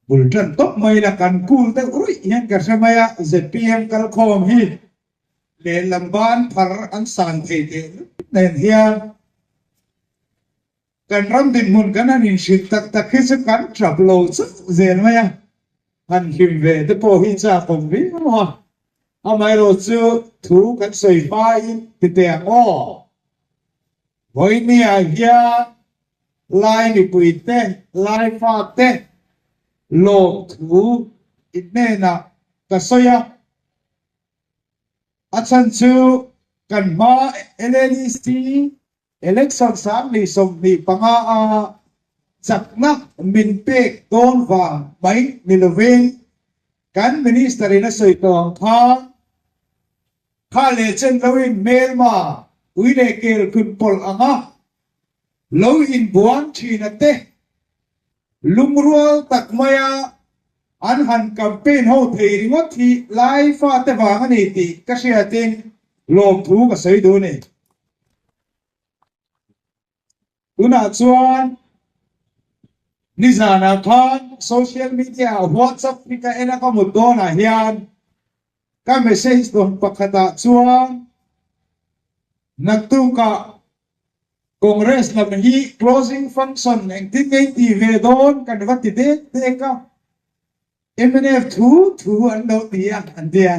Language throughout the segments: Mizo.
Bul tan tawp mai la kan cool deuh ruih hian ka hre mai a, zpm kalkhawm hi lehlam ban phar an san thei teh nen hian kan ram dinhmun kan han inhrilh tak tak hi chu kan tap lo chauh zel mai a, han hlim ve te pawh hi chak awm viau a, amaherawh chu thu kan sawi hmain ti teh ang aw. Vawinia hian Lai mipuite, Lai fate lawmthu in hnenah ka sawi a. A chhan chu kan hma LADC election 2025 a chakna min pek dawn vang mai ni lovin kan Minister in a sawi tawh ang khan Kha leh chen lo in hmelma ui leh kel hlun pawlh ang a, lo inbuan thin a te. Lungrual tak maia an han campaign ho thei ringawt hi Lai fate vang a ni tih ka hriatin lawmthu ka sawi duh a ni. Tunah chuan nizanah khan social media ah WhatsApp hi ka en a ka mut dawnah hian ka message dawn pakhatah chuan naktukah Congress lam hi closing function engtin nge in tih ve dawn kan va ti dek dek a, mnf thu thu an lo ti a an ti a.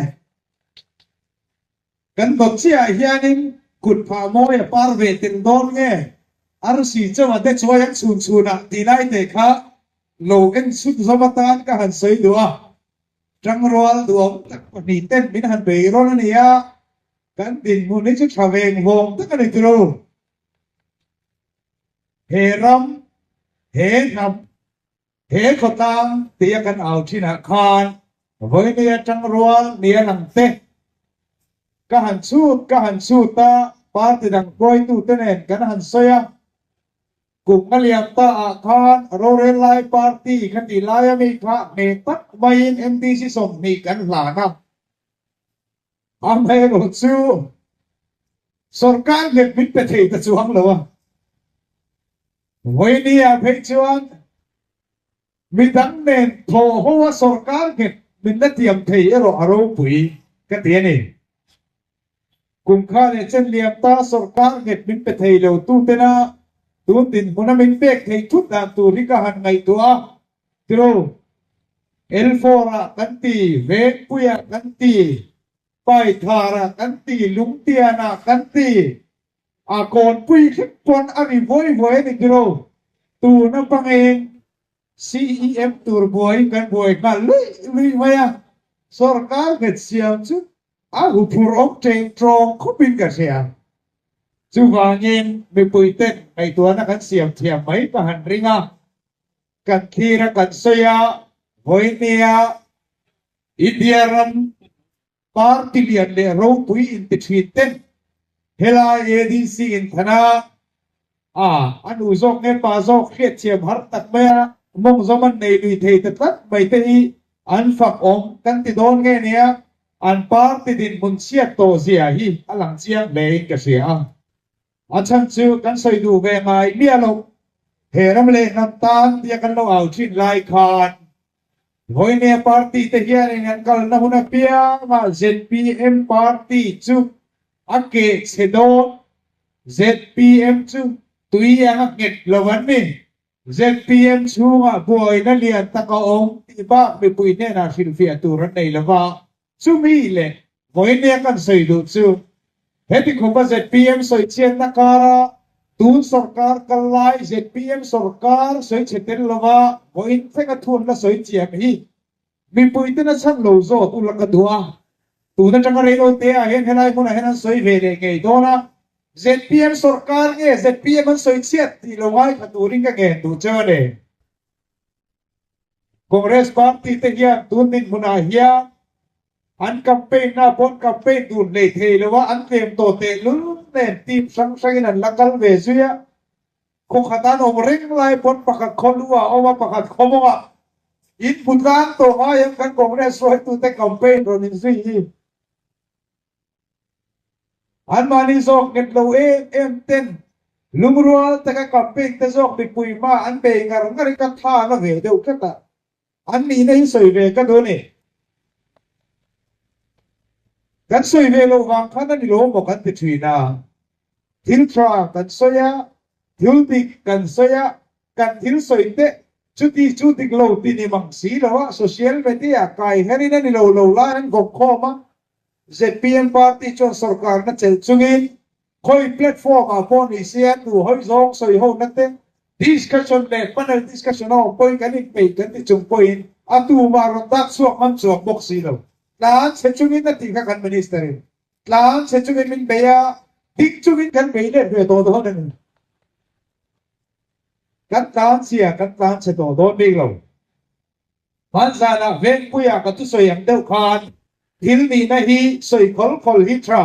Kan dawt chiah ah hianin kut phah mawi a par ve tel dawn nge? Arsi chauh a de chuai ang chhun chhun ah tih lai te kha lo en chhut zawm atan ka han sawi duh a. Tangrual duhawm tak pahnih ten min han bei rawn a ni a, kan dinhmun hi chu tha veng vawng tak a ni tiro. He ram, he hnam He khawtlang tia kan au thinah khan vawinia tangrual nia lang te ka han chhut ka han chhut a, party dang hruaitute nen kan han sawi a, kum a liam ta ah khan rorel lai party kha tih lai ami kha hneh tak maiin MDC 20 kan hlan a, amaherawhchu sorkar nghet min pe thei ta chuang lo a. Vawinia phei chuan midang nen thaw ho a sorkar nghet min la tiam thei erawh a ropui ka ti a ni. Kum kha leh chen liam ta sorkar nghet min pe thei lo tu tena tun dinhmuna min pek theih thut dan tur hi ka han ngaihtuah a, tiro L4 ah kan ti, Vengpuiah kan ti, Paitharah kan ti, Lungtianah kan ti, A kawnpui thleng pawn a ri vuai vuai a ni tiro. Tun a pangeng CEM tur buaiin kan buai nghal luih luih mai a, sorkar nghet siam chu a huphurh awm teng tawng khawpin ka hria. Chuvangin mipuiten ngaihtuahna kan siam thiam mai ka han ring a, kan thlir a kan sawi a, vawinia India ram Party lian leh ropui inti thin ten helai ADC inthana a a nu zawk nge pa zawk hriatthiam har tak mai a mawngzawm an nei lui thei ta tlat mai te hi an fak awm kan ti dawn nge nia an party dinhmun chhiat tawh zia hi a lang chiang hle in ka hria a. A chhan chu kan sawi duh ve ngai miah lo. He ram leh hnam tan tia kan lo au thin lai khan Vawinia party te hianin an kalna hun apiangah zpm party chu a keh chhe dawn. Zpm chu tui ang a nghet lo an ni. Zpm chhungah buaina lian tak a awm tih bak mipui hnenah hrilhfiah tur an nei lo va. Chumi leh vawinia kan sawi duh chu heti khawpa zpm sawi chhiatna kara tun sorkar kal lai zpm sorkar sawi chhe tel lova vawiin thlenga thunna sawi chiam hi mipuiten a chhan lo zawt ula ka duh a. Tun atanga reilote ah hian helai hmunah hian an sawi ve leh ngei dawn a. Zpm sorkar nge zpm an sawi chhiat tih lo ngaithla turin ka ngen duh cheu a ni. Congress party te hian tun dinhmunah hian an campaign na pawn campaign dun hlei thei lo a, an tlem tawh tehlul nen team hrang hrangin an la kal ve zui a. Khaw khat an awm reng lai pawn pakhat khaw lu ah a awm a, pakhat khaw mawng ah in hmu tlang tawh ngai ang kan Congress hruaitute campaign rawn inzui hi. Anmahni zawk nghet lo em em ten lungrual taka campaign te zawk mipui hma an bei ngar ngar hi ka tha na ve deuh tlat a. An nihna hi sawi ve ka duh a ni. Kan sawi ve loh vang khan a ni lo maw kan ti thin a. Thil tha kan sawi a, thil dik kan sawi a, kan thil sawi te chuti chu dik lo ti ni mang si lo a, social media kai herin a ni lo lo lai an vawk khawm a. Zpm party chuan sorkarna chelh chungin khawi platform ah pawh ni se an duh hawi zawng sawi ho na te discussion leh panel discussion a awm pawhin kan inpeih kan ti chung pawhin a tumah rawn dak chhuak ngam chuang bawk si lo. Tlan chhe chungin a tih kha kan minister in tlan chhe chungin min bei a, ding chungin kan bei let ve tawh dawn a ni. Kan tlan chhia kan tlan chhe tawh dawn bik lo. Hmanzanah Vengpuia ka thusawi ang deuh khan thil nihna hi sawi khawl khawl hi tha.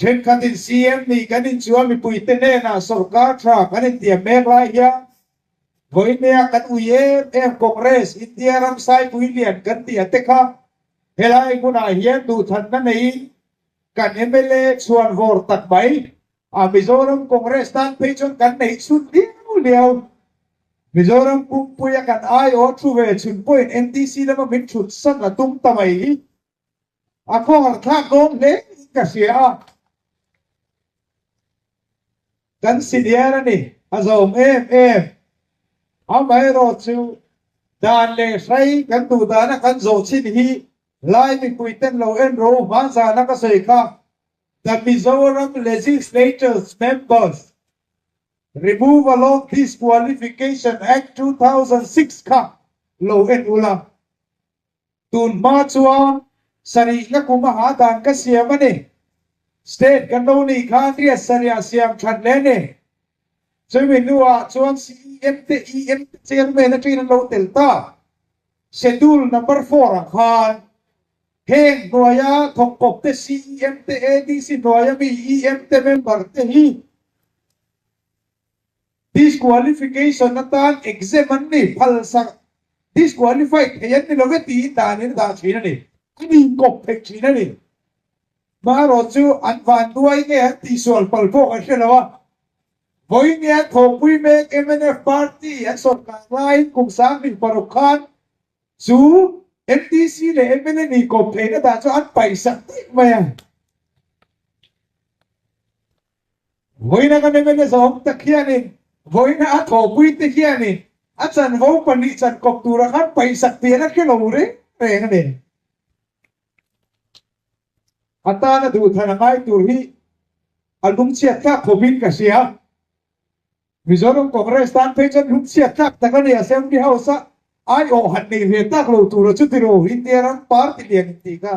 Thenkhatin CM nih kan inchuan mipuite hnenah sorkar tha kan intiam mek lai hian vawinia kan ui em em Congress India ram saipui lian kan tih a te kha helai hmunah hian duhthanna neiin kan mla chhuan vawr tak mai A Mizoram Congress tan phei chuan kan neih chhun liau liau. Mizoram pumpuia kan aiawh thu ve chhun pawhin MDC lama min thut san a tum ta mai hi a khawhar thlak dawn hle in ka hria a. Kan senior a ni, a zawm em em. Amaherawh chu dan leh hrai kan duh dana kan zawh chin hi Lai mipuiten lo en ro hmanzana ka sawi kha The Mizoram Legislatures Members Removal of Disqualification Act 2006 kha lo en ula. Tun hma chuan sarihna kum a ha dan ka siam a ni. State kan lo nih khan riat sarih siam that leh a ni. Chumi hnuah chuan CEM te EM te chairman atangin an lo tel ta. Schedule number four ah khan Heng hnuaia thawkkawp te CEM te ADC hnuaia mi EM te member te hi disqualification atan exempt an ni, phalsak disqualified thei an ni lo ve tiin danin a dah thin a ni. A inkawp theih thin a ni. Marawh chu an vanduai nge an tihsual pal pawh kan hre lo a, vawiin an thawhpui mek mnf party an sawrkar laiin kum 2006 khan Chu MDC leh mla nih kawp theihna dah chu an paihsak daih mai a. Vawiina kan mla zawng tak hianin, vawiina a thawhpui te hianin a chanvo pahnih chan kawp tura khan paihsak tih an a hre lo reng reng a ni. A tana duhthlan a ngai tur hi a lungchhiat tlak khawpin ka hria. Mizoram Congress tan phei chuan lungchhiat tlak tak a ni. Assembly House a aiawh han nei ve tak lo tura chu tiro India ram party lian intih kha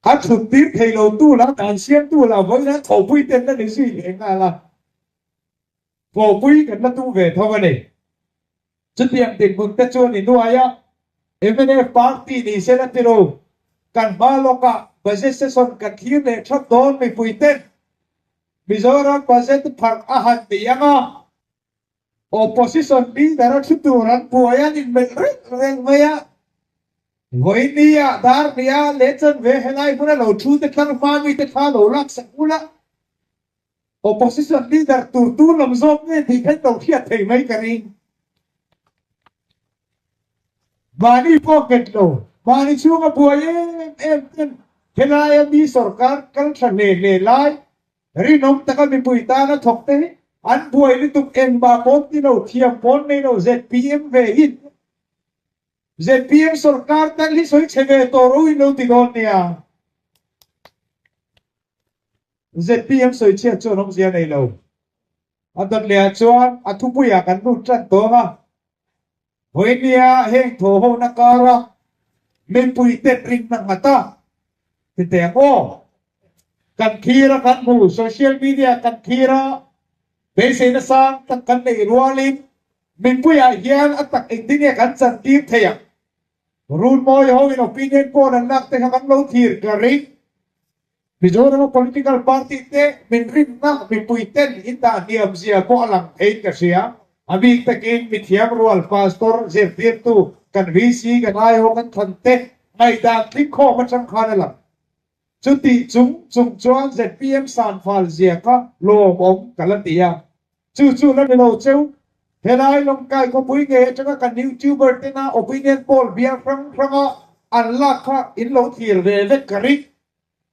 a chhut tir thei lo tu lah dan siam tu lah vawiin an thawhpui ten la ni zui leh nghal a, thawhpui kan la tum ve tho a ni. Chutiang dinhmun te chuan i nuai a, mnf party ni se la tiro kan hma lawkah budget session kan thlir leh thap dawn mipui ten Mizoram budget pharh a han ni ang a, opposition leader a thu tur an buai an inmelh reng reng mai a, vawinia dar nia leh chanve helai hmuna lo thu te tlar hma mite thla lo laksak ula. Opposition leader tur tu lam zawk nge tih kha lo hriat thei mai ka ring. Mahni pawh nghet lo, mahni chhunga buai em em ten helaia mi sorkar kal tha hle hle lai, rinawm taka mipui tana thawk te hi an buai lutuk engmah pawn ti lo, thiam pawn nei lo zpm ve hin zpm sorkar tal hi sawi chhe ve tawh ro in lo ti dawn nia. Zpm sawichhiat chuan awmzia nei lo. A dawt leh ah chuan a thupuiah kan lut tan tawng a. Vawinia heng thawhhona kara mipui ten rinna nghat a ti teh ang aw. Kan thlir a kan hmu, social media kan thlir a, beiseina sang tak kan neih rualin mipuiah hian a tak engtin nge kan chantir thei ang? Runmawi hoin opinion poll an lak te kha kan lo thlir ka ring. Mizorama political party te min rinna mipui ten in dah hniam zia pawh a lang theiin ka hria. A bik takin mithiam rual pastor zirtirtu kan VC kan aiawh kan thlan te ngaihdan tling khawm atang khan a lang. Chutih chung chung chuan zpm sanfal zia kha lawmawm ka la ti a. Chu chu la ni lo cheu. Helai Lawngtlai khawpui ngei atanga kan YouTuber tena opinion poll bial hrang hranga an lak kha in lo thlir ve vek ka ring.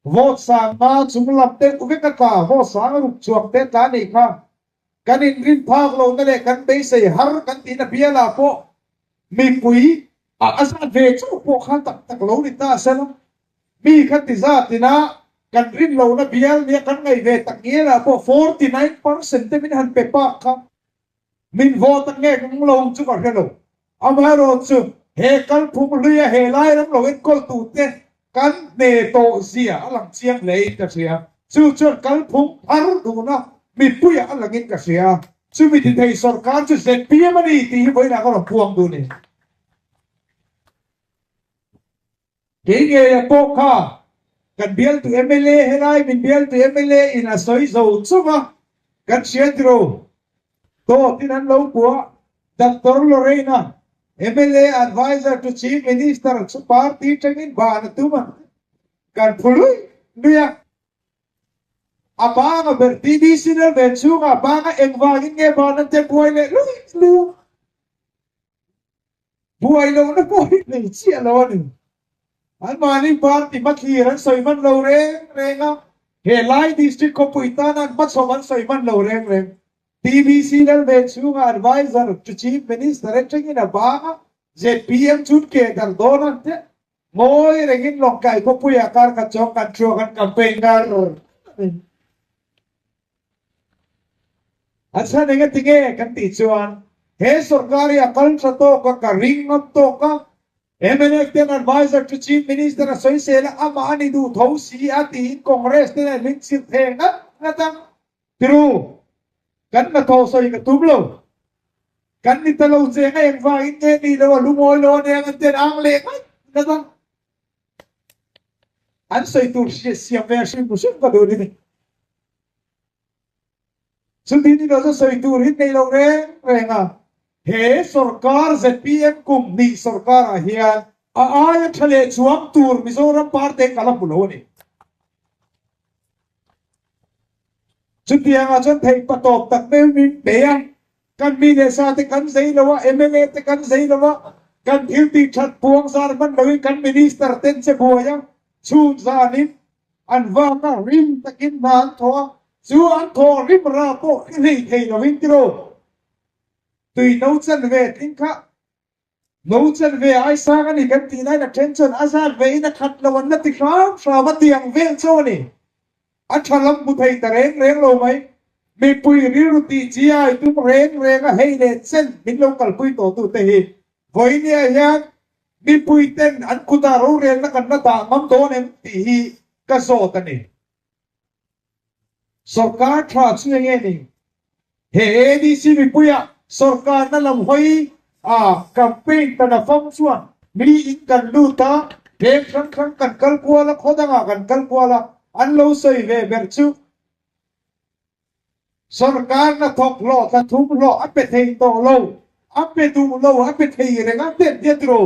Vote sang nga chung lam deuh vek a tla, vote sang ruk chuang te tla nih kha. Kan inrin phak lohna leh kan beisei har kan tihna bialah pawh mipui a a zat ve chauh pawh kha tak tak lo ni ta sela. Mi kha ti zat ina kan rin lohna bial nia kan ngaih ve tak ngialah pawh 49% te min han pe pak kha. Min vote a ngek lo chu ka hre lo. Amaherawhchu, he kalphung hluia he lai ram lo enkawl tute kan hne tawh zia a lang chiang hlein ka hria. Chu chuan kalphung thar duhna mipuiah a langin ka hria. Chumi ti thei sorkar chu zpm a ni tih hi vawiinah ka rawn puang duh a ni. Kei ngeia pawh kha kan bialtu mla helai min bialtu mla in a sawi zo chauh a, kan hria tiro dawt in an lo puah Doctor Lorraine-a mla adviser to Chief Minister chu party tangin ban a tum a, kan phu lui lui a. A banga ber TBC nel ve chhungah banga engvangin nge ban an te buai leh lui lui a. Buai lohna pawh hi nei chiah lo a ni. Anmahni party hmathlir an sawi hman lo reng reng a, he lai district khawpui tana an hmachhawm an sawi hman lo reng reng. TBC Lalvenchhunga adviser to Chief Minister atangin a bang a, zpm chun ke dar dawn an teh. Ngawi rengin Lawngtlai khawpuiah kar khat chuang kan thuak an campaign ngar a ni. A chhan eng ati nge kan tih chuan he sorkar hi a kal tha tawk a, ka ring ngam tawk a, mnf ten adviser to Chief Minister a sawisel a, amah a ni duh tho si a tiin Congress ten an min chirh thei ngat ngat a, tiru kan hnathawh sawi ka tum lo, kan ni ta lo cheng a engvangin nge ni lo a lungawi lo a nia kan ten ang leh ngat ngat a. An sawi tur siam ve hrim hrim ka duh ni. Chuti ni lo chu sawi tur hi nei lo reng reng a, he sorkar zpm kum hnih sorkar ah hian a aia tha leh chuang tur Mizoram parte ka la hmu lo a ni. Chutiangah chuan theih patawp tak meuh min pe a, Kan mi leh sa te kan zei lo a, mla te kan zei lo a, kan thil tih that puang zar hman loin kan minister ten che buai a, chhun zanin an vang a, rim takin hna an thaw a, chu an thaw rim ra pawh khi hlei thei loin tiraw tui no chan ve tling kha no chan ve ai sang a ni kan tih laiin a then chuan a zat ve in a khat lo an la ti hram hram a tiang vel chu a ni. A tha lam hmu thei ta reng reng lo mai. Mipui rilru tih chi ai tum reng reng a hei leh chen min lo kalpui tawh tu te hi vawinia hian mipui ten an kutah rorelna kan la dah ngam dawn em tih hi ka zawt a ni. Sorkar tha chu enge ni? He ADC mipuia sorkarna lam hawi a campaign tan a fam chuan mi in kan lut a, veng hrang hrang kan kal kual a, khaw dangah kan kal kual a, an lo sawi ve ber chu sorkarna thawk hlawh thla thum hlawh a pe thei tawh lo, a pe duh lo, a pe thei reng a hnet diat ro.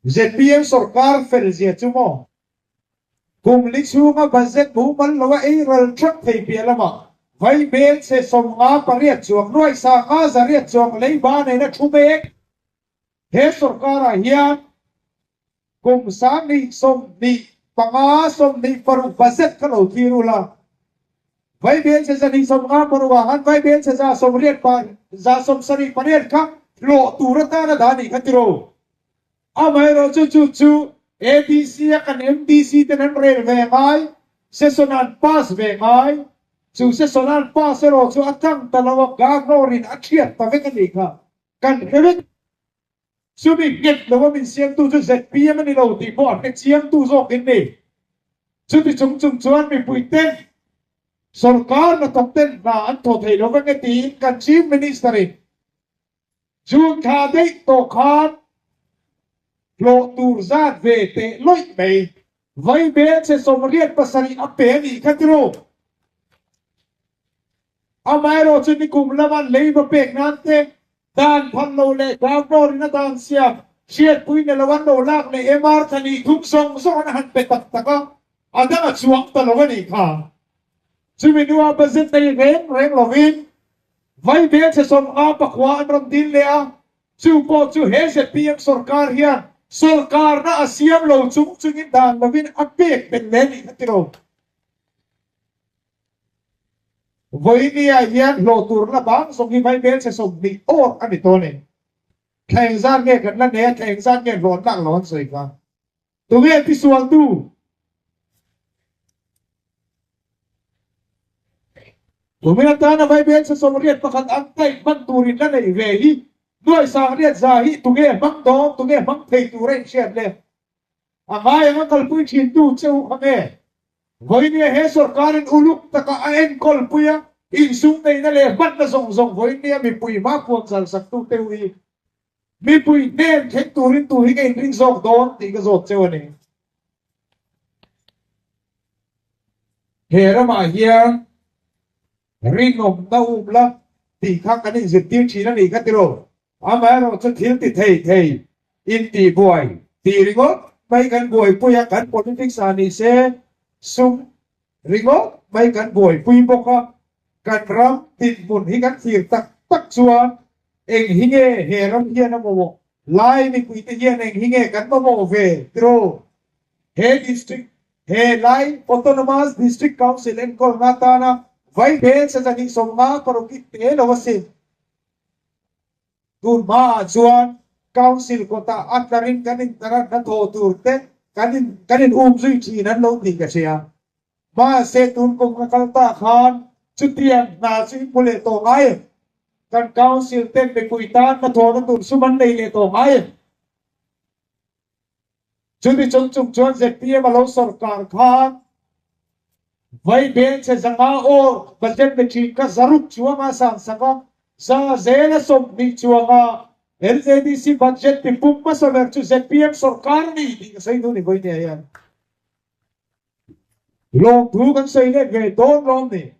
Zpm sorkar fel zia chu maw? Kum li chhunga budget mumal lo a ei ral thak thei piah lamah vai hmelchhe 58 chuang nuaih sanga zariat chuang leiba nena thu mek he sorkarah hian kum 2025 26 budget kha lo thlir ula vai hmelchhe 256 ah khan vai hmelchhe 178 kha hlawh tur atana dah anih kha tiraw. Amaherawh chu chu chu ADC a kan MDC ten an rel ve ngai, session an pass ve ngai. Chu session an pass erawh chu a tlang ta lo a, Governor in a thiat ta vek a nih kha. Kan hre vek. Chumi nghet lo a min siamtu chu zpm a ni lo tih pawh a hre chiangtu zawk in ni. Chuti chung chung chuan mipui ten sorkar hnathawk ten hna an thaw thei lo vek e tiin kan Chief Minister in June thla daih tawh khan hlawh tur zat ve teh lawih mai. Vai hmelchhe 87 a pe a nih kha tiraw? Amaherawh chu nikum lama leiba pek nan te, dan phan lo leh governor in a dan siam hriatpui na lo an lo lak leh MR thla nih thum zawng zawng an han pe tak tak a, a dang a chuang ta lo a nih kha. Chumi hnuah budget nei reng reng lovin. Vaibelchhe 50 pakua an rawn dil leh a, chu pawh chu he zpm sorkar hian sorkarna a siam lo chung chungin dan lovin a pek belh leh nih kha ti lo. Vawinia hian hlawh tur la bang zawng hi Vaibelchhe 20 awr a ni tawh a ni. Thla engzat nge kan la nei a, thla engzat nge hlawh an lak lo an sawi kha. Tunge tisualtu? Kumin atana Vaibelchhe 81 an taih hman turin la nei ve hi nuai 90,000 hi tunge hmang dawn, tunge hmang thei tur a inhriat le? A ngai anga kalpui thintu che u kha nge? Vawinia he sorkarin uluk taka a enkawlpui a, insum neihna leh hmanna zawng zawng vawinia mipui hma puan zalsaktute u hi Mipui hnen thleng turin tu hi ka inring zawk dawn tih ka zawt cheu a ni. He ramah hian rinawmna um la tih kha kan inzirtir thin a nih kha tiraw? Amaherawh chu thil ti thei thei intihbuai tih ringawt mai kan buaipui a, kan politics ah ni se sum Ringawt mai kan buaipui bawk a, kan ram dinhmun hi kan thlir tak tak chuan eng hi nge he ram hian a mamawh, Lai mipuite hian eng hi nge kan mamawh ve tiraw? He district, he Lai Autonomous District Council enkawlna atana vaihmel 256 i te lo asin. Tun hmaah chuan Council kawtah a tlarin kan intara hnathawh tur te kan in kan in um zui thin an lo tih ka hria. Mahse tun kum ka kal ta khan chutiang hna chu i hmu leh tawh ngai em? Kan Council ten mipui tan hnathawhna tur sum an nei leh tawh ngai em? Chumi chung chung chuan zpm a lo sawrkar khan Vaibelchhe 500 awr budget pe thin kha 600 chuanga san sak a, za zela 20 chuanga LADC budget ti pum hmasa ber chu zpm sawrkar a ni tih ka sawi duh ni vawinia hian. Lawmthu kan sawi let ve dawn lawm ni.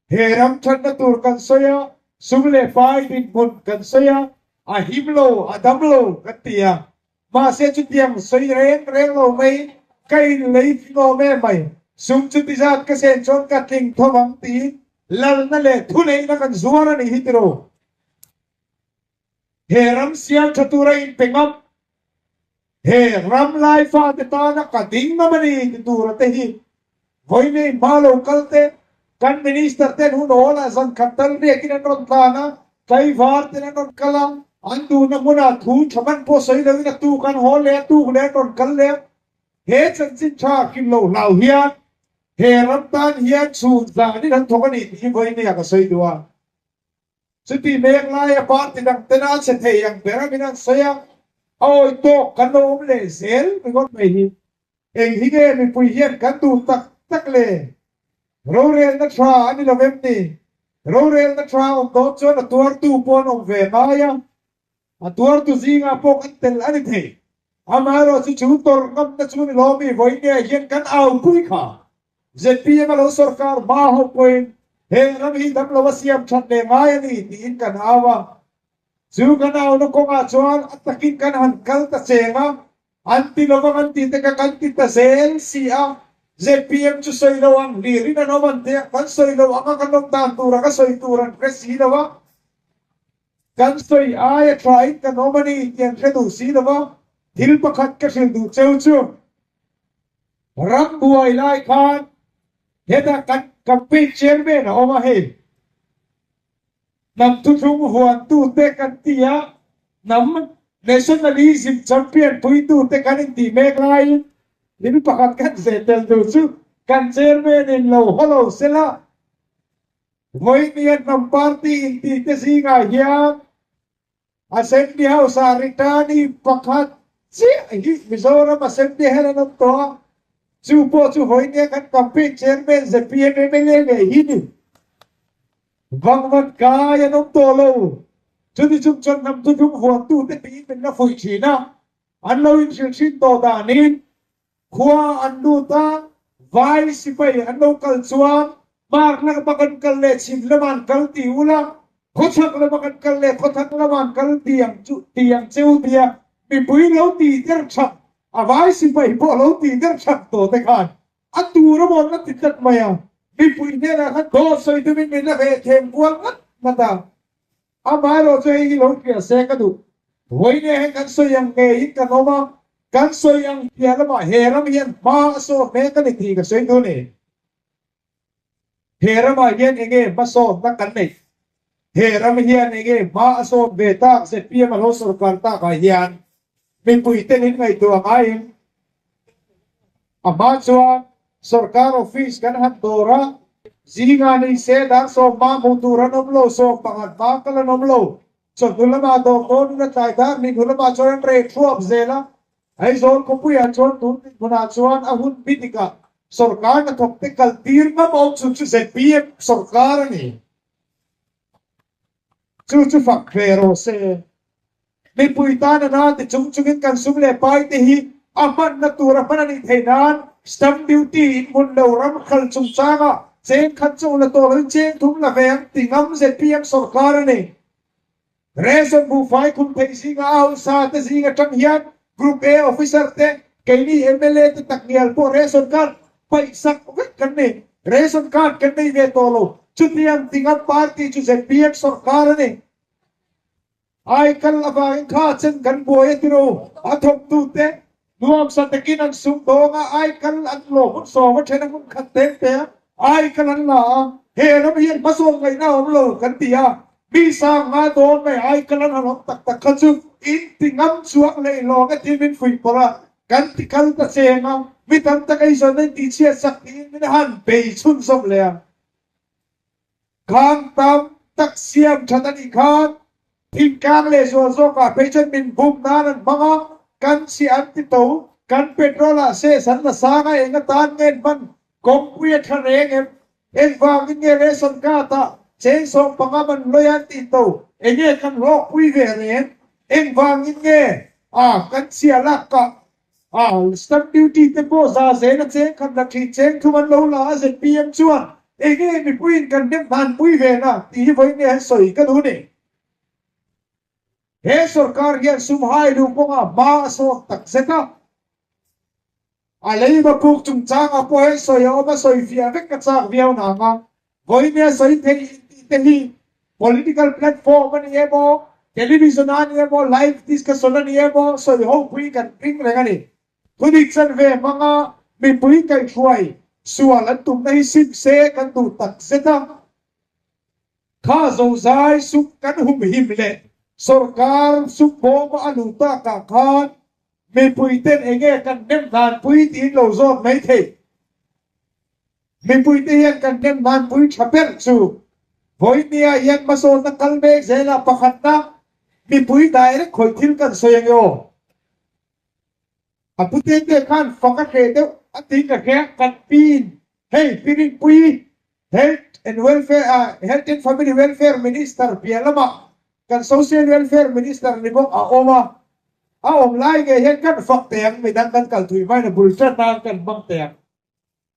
He ram thatna tur kan sawi a, sum leh pai dinhmun kan sawi a, a him lo, a dam lo kan ti a. Mahse chutiang sawi reng reng lo mai, ka inlei hlawm em mai, sum chuti zat ka sen chuan ka tling tho ang tiin lalna leh thuneihna kan zuar a nih hi tiraw? He ram siam tha tura inpe ngam, he ram lai fate tana ka ding ngam a ni ti tura te hi vawiinei hma lo kal te, kan minister ten hun awl ah zan khat tal riakin an rawn tlan a, tlaivar ten an rawn kal a, an duhna hmunah thu tha hman pawh sawi loin a tuk an haw leh a, tuk leh an rawn kal leh a. He chanchin tha hrim lo hlau hian he ram tan hian chhun zanin an thawk a ni tih hi vawiinei ah ka sawi duh a. Chuti mek laia party dang tena a che thei ang ber a min an sawi a, a awi tawk kan lo awm leh zel ringawt mai hi. Eng hi nge mipui hian kan duh tak tak le? Rorelna tha a ni lo em ni? Rorelna tha awm dawn chuan a tuartu pawh an awm ve ngai a, A tuartu zingah pawh kan tel a ni thei. Amaherawh chu chu tawrh ngamna chu ni lawmi vawinia hian kan aupui kha. Zpm a lo sawrkar hma ho pawhin he ram hi dam lo a siam that leh ngai a ni tiin kan au a. Chu kan auna kawngah chuan a takin kan han kal ta cheng a, an ti lovang an tih te kha kan ti ta zel si a. Zpm chu sawi lo ang hlirin an awm an ti a, kan sawi lo anga kan awm dan tura ka sawi tur an hre si lo a. Kan sawi aia thain kan awm a ni tih an hre duh si lo va, thil pakhat ka hrilh duh cheu chu, ram buai lai khan hetah kan campaign chairman a awm a hei, hnam thuthlung vuantute kan ti a, hnam nationalism champion puitute kan intih mek laiin thil pakhat kan zeh tel duh chu kan chairman in lo haw lo sela, Vawinia hnam party intihte zingah hian Assembly House-ah returnee pakhat chiah hi Mizoram Assembly hian an awm tawh a, chu pawh chu vawinia kan campaign chairman zpm mla leh hi ni. Vangvat kai an awm tawh lo. Chuti chung chuan hnam thuthlung vuantute tiin min la fuih thin a, an lo inhrilh thin tawh danin Khua an lut a, vai sipai an lo kal chuan hmar lama kan kal leh chhim lama an kal ti ula, khawchhak lama kan kal leh khawthak lama an kal ti ang chu ti ang che u tia mipui lo tih der chak, a vai sipai pawh lo tih der chak tawh te khan a tur a mawn la ti tlat mai a. Mipui hnenah khan dawt sawi tumin min la ve them kual ngat ngat a. Amaherawh chu hei hi lo hria se ka duh. Vawinia hian kan sawi ang ngeiin kan awm a, kan sawi ang piah lamah he ram hian hma a sawt mek a ni tih ka sawi duh a ni. He ramah hian enge hmasawnna kan neih? He ram hian enge hma a sawn ve tak ZPM a lo sorkar takah hian mipui ten in ngaihtuah ngaiin a hma chuan sorkar office kan han dawr a, zinga ni se dar sawmma hmuh tur an awm lo, 11 hma kal an awm lo, chawhnu lamah dawr dawn in a tlai dar ni hnu lamah chuan an reh thuap zel a, Aizawl khawpuiah chuan tun dinhmunah chuan a hun bi tikah sorkar hnathawk te kal tir ngam awm chhun chu zpm sorkar a ni. Chu chu fak ve rawh se. Mipui tan a na ti chung chungin kan sum leh pai te hi a hmanna tur a hman a nih theih nan stamp duty in hmun lo ram khal chungchangah cheng khat chu la tawh loin cheng thum la ve ang ti ngam zpm sorkar a ni. Ration buhfai khum theih zinga a hausa te zing atang hian Group A officer te, keini mla te takngial pawh ration card paihsak vek kan ni. Ration card kan nei ve tawh lo. Chutiang tinga party chu zpm sorkar a ni. Aikal avangin kha chen kan buai a tiro. A thawktu te nuamsa takin an sum dawng a, aikal an lawm hun sawm a then a hmun khat teng te a, aikal an la a, he ram hian hmasawn ngaihna a awm lo kan ti a, mi sang nga dawn mai aikal an han awm tak tak kha chu in ti ngam chuang leh lawng e tih min fuih pawrh a, kan ti kal ta cheng a, mi tam tak eizawn na in tih chhiat sak tiin min han bei chhunzawm leh a. Khang tam tak siam that a nih khan thingtlang leh zual zawkah phei chuan min bum nan an hmang a, kan chhiah an ti to, kan petrol ah ses an la sang a, eng atan nge an hman, kawngpui a tha reng em, engvangin nge ration card ah cheng 15 man lawi an tih to, enge kan hlawkpui ve reng, engvangin nge a kan chhiah lak kah A stamp duty te pawh za zel a cheng khat la thin cheng thum an lo la a zpm chuan enge mipuiin kan hnem hnan pui ve na tih hi vawiin nge an sawi ka duh ni. He sorkar hian sum hai luh kawngah hma a sawt tak zet a. A leiba puk chungchangah pawh hian sawi a awm a sawi fiah vek ka chak viau nang a. Vawinia sawi theih intih te hi political platform a ni emaw, television a ni emaw, live discussion a ni emaw sawi ho pui kan ring reng a ni. Thudik chanve hmanga mipui kaihhruai sual an tumna hi sim se kan duh tak zet a. Kha zozai sum kan humhim leh sorkar sum bawma a luh takah khan mipui ten enge kan hnem hlanpui tiin lo zawt mai thei. Mipuite hian kan hnem hmanpui tha ber chu vawinia hian hmasawnna kal mek zela pakhatna mipui direct khawih thil kan sawi ange aw. A pute te khan fak a hreh deuh a tiin ka hria kan pin hei Pirinpui Health and Welfare Health and Family Welfare Minister piah lamah kan Social Welfare Minister ni bawk a awm a, a awm lai ngei hian kan fak teh ang midang kan kal thui hmain a bul tan nan kan hmang teh ang.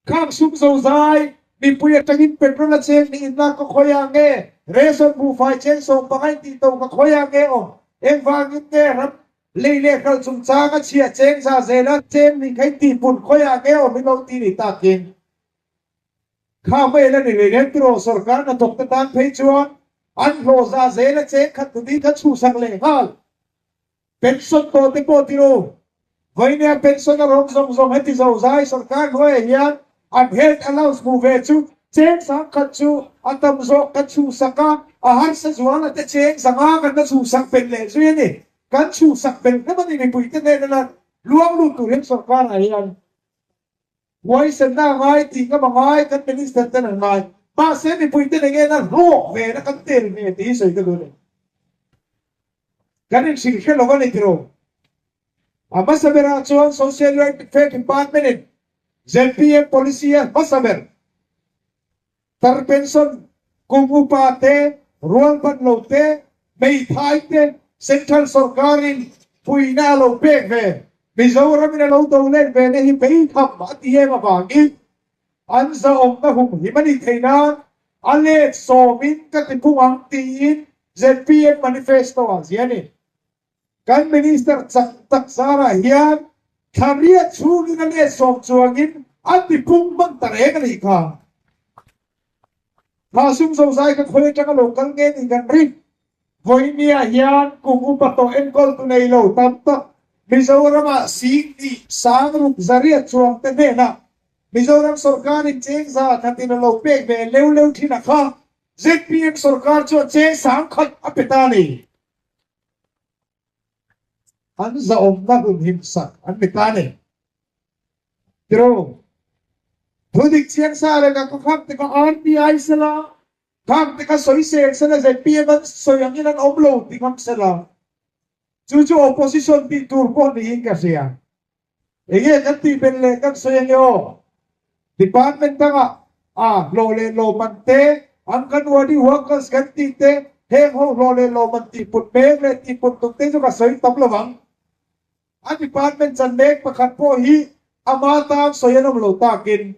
Khang sum zozai, mipui atangin petrol a cheng niin lak ka khawi ang nge? Ration buhfai cheng 15 in tih to ka khawi ang nge aw? Engvangin nge ram lei leh hralh chungchang a chhia cheng za zel a cheng nih kha in tih pun khawi ang nge aw min lo ti ni takin kha mail a ni reng em tiraw sorkar hnathawk te tan phei chuan an hlawh za zel a cheng khat nuni kha chhuhsak leh nghal. Pension tawh te pawh ti ru. Vawinia pension a rawng zawng zawng heti zo zai sorkar hnuaiah hian an health allowance hmuh ve chu cheng 10,000 chu a tam zawk kan chhuhsak a, a harsa zuala te cheng 500 kan la chhuhsak belh leh zui a ni. Kan chhuhsak belh hnem a ni mipui te hnena la luang lut tur hian sorkarah hian huaisenna a ngai tih ngam a ngai kan minister ten an ngai. Mahse mipui te nge na hlawk ve na kan tel ve tih hi sawi ka duh a ni. Kan inhrilh hre lo a ni tiraw? A hmasa berah chuan Social Welfare Department in zpm policy a hmasa ber tar pension kum upa te, rualban lo te, hmeithai te Central sorkar in puihna a lo pek ve, Mizoram in a lo do let ve na hi beitham a ti em avangin an zahawmna humhim a nih theih nan a let sawmin ka ti phung ang tiin zpm manifesto ah ziah a ni. Kan Minister chak tak zarah hian thla riat chhungin a let sawm chuangin a ti phung hman ta reng a nih kha. Kha sum zozai kha khawi atanga lo kal nge ni kan ring? Vawinia hian kum upa tawh enkawltu nei lo tam tak Mizoramah sing tih sang ruk zariat chuang te hnenah Mizoram sorkarin cheng za khatin a lo pek ve leu leu thin a kha zpm sorkar chuan cheng sang khat a pe ta ni. An zahawmna hun himsak an ni ta ni. Tiro, Thudik chiang sa reng a ka kham te kha RTI sela, kham te kha sawisel sela zpm an sawi angin an awm lo ti ngam sela. Chu chu opposition tih tur pawh niin ka hria. Enge kan tih belh leh kan sawi ange aw? Department dangah a hlawh leh lawmman te, Anganwadi workers kan tih te, heng ho hlawh leh lawmman tihput mek leh tihput tum te chu ka sawi tam lo ang. A department chan mek pakhat pawh hi ama tan sawi an awm lo takin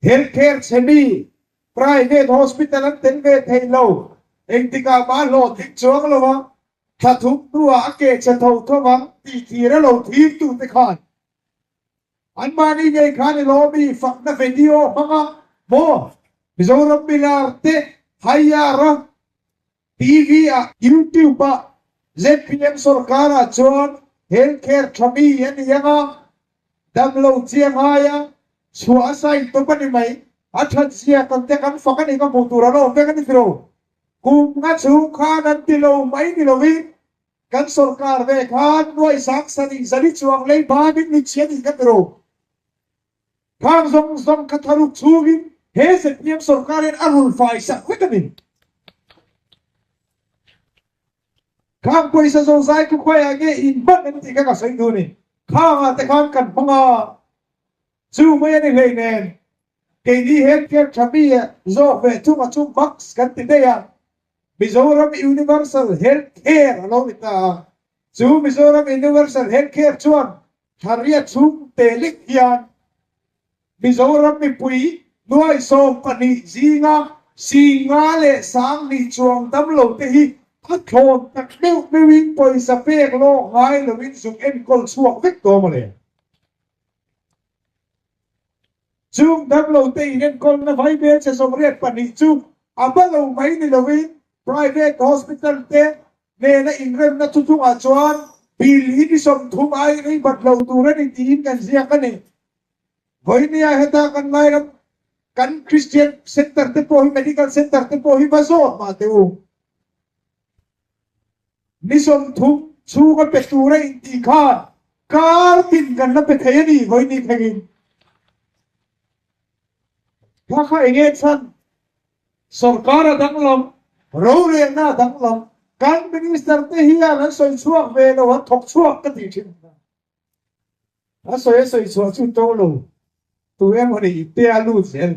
Health care chhe mi, private hospital an tel ve thei lo, engtikah mah hlawhtling chuang lo a, Thla thum hnuah a keh che tho tho ang tih thir a lo thirtute khan anmahni ngei khan i lawmi fakna video hmang a maw? Mizoram milar te Haiyar a TV ah YouTube ah zpm sorkar ah chuan health care tha mi a ni ang a, damlo chiang ai a chhuah a sign tawp a ni mai, a that zia kan te kan fak a ni ka hmuh tur an awm vek a ni tiro. Kum nga chhung khan an ti lo mai ni lovin kan sorkar ve khan nuai sang sarih zali chuang lei banin ni chhi a nih ka ti ro. Khang zawng zawng kha tharuk chhungin he zpm sorkar hian a rul fai sak vek a ni. Khang pawisa zozai khu khawiah nge in hman an tih kha ka sawi duh a ni. Khangah te khan kan hmang a, chu mai a ni hleinem. Keini health care tha mi zawk ve thung a chu max kan ti daih a, Mizoram Universal Health Care a lo ni ta a, chu Mizoram Universal Health Care chuan thla riat chhung te lek hian Mizoram mipui nuai 12 zinga 50 leh 2000 chuang damlo te hi a thlawn tak meuh meuhin pawisa pek lawk ngai loin zuk enkawl chhuak vek tawh mawle. Chung damlo te inenkawlna vaibel che 82 chu a ba lo mai ni lovin private hospital te nena inremna thuthungah chuan bill hi ni 30 ai rei bat lo tur a ni tiin kan ziak a ni. Vawinia heta kan Lairam kan Christian Center te pawh hi Medical Center te pawh hi va zawt mah teh u. Ni 30 chhunga pe tura intih khan kar tin kan la pe thei a ni vawiin thlengin. Kha kha enge chhan? Sorkar a danglam, rorelna a danglam, kan minister te hian an sawi chhuak ve lo, an thawk chhuak ka tih thin. A sawi a sawi chhuah chu to lo, tu emaw ni ipte a lut zel.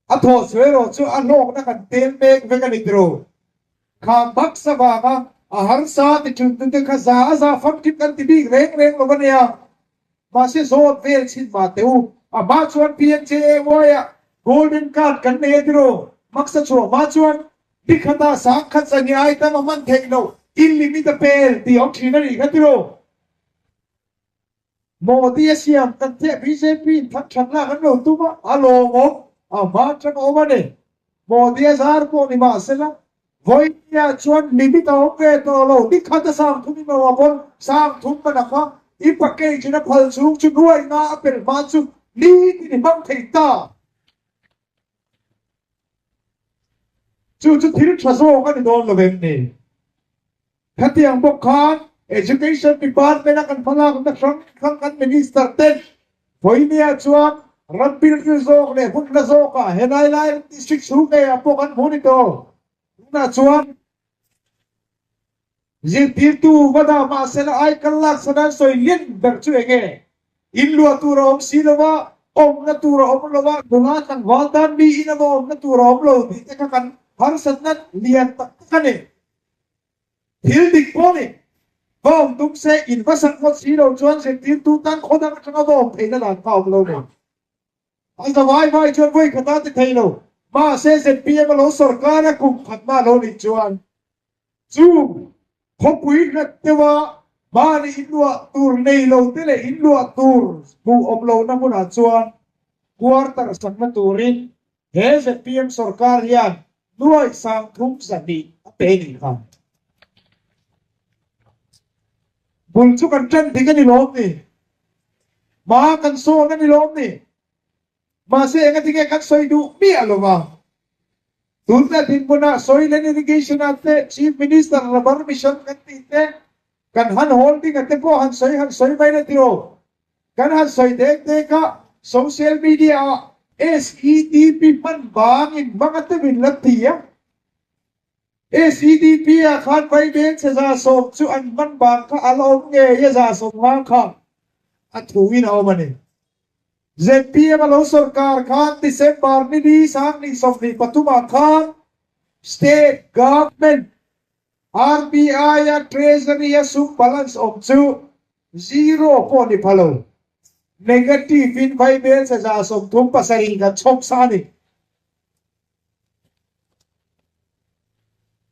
A thawh chu erawh chu a hlawkna kan tel mek vek a ni tiraw? Kha max avanga a harsa ti thin tute kha za a za famkim kan ti bik reng reng lo a nia. Mahse zawt vel chhin mah teh u. A hma chuan PMJAY-ah Golden Card kan nei a tiraw? Max a chhuah hma chuan nikhatah 10,000 zani ai tam a hman theih loh, in limit a pel tih a awm thin a nih kha tiraw? Modi a siam kan chiah bjp in thang that lak an lo tum a, a lawmawm a hma atang a awm a ni. Modi a zar pawh ni mahsela vawinia chuan limit a awm ve tawh lo, ni khat a 3000 in lo a pawn 3000 man a kha i package in a phal chhung chu nuai nga a pel hma chu nitin i hmang thei ta. Chu chu thil tha zawk a ni dawn lo em ni? Khatiang bawk khan Education Department a kan hmalakna hrang hrang kan Minister ten vawinia chuan ram pilril zawk leh hmun hla zawkah helai lai district chhung ngeiah pawh kan hmu ni tawh. Tunah chuan zirtirtu va dah mahsela aikal laksan an sawi lian ber chu eng nge? Inluah tur a awm si lo va, awmna tur a awm lo va, nula tlangval tan mi in a va awmna tur a awm lo tih te kha kan harsatna lian tak tak a ni. Thil dik pawh ni, va awm tum se, in va sak ngawt si lo chuan zirtirtu tan khaw dang atanga va awm theihna dan kha a awm lo nei. A za vai vai chuan vawi khat a ti thei lo, mahse zpm a lo sorkar a kum khat mah lo nih chuan chu khawpui hlat deuha mahni inluah tur nei lo te leh inluah tur hmuh awm lohna hmunah chuan quarter sakna turin. He zpm sorkar hian nuai 30 200 a pe nih kha. Bul chu kan ṭan dik a ni lawm ni? Hma kan sawn a ni lawm ni? Mahse engati nge kan sawi duh miah lo va? Tunna dinhmunah Soil and Irrigation ah te Chief Minister Rubber Mission kan tih te, kan han holding a te pawh han sawi han sawi mai la tiraw? Kan han sawi dek dek a, social media ah SEDP hman vangin hmang a te min la ti a. SEDP ah khan vaibeng che 110 chu an hman vang kha a la awm ngei a, 150 kha a thuin a awm a ni. Zpm a lo sorkar khan December ni li 2023 ah khan State Government RBI a Treasury a sum balance awm chu zero pawh ni pha lo, negative in vaibeng che 37 kan chhawm sa a ni.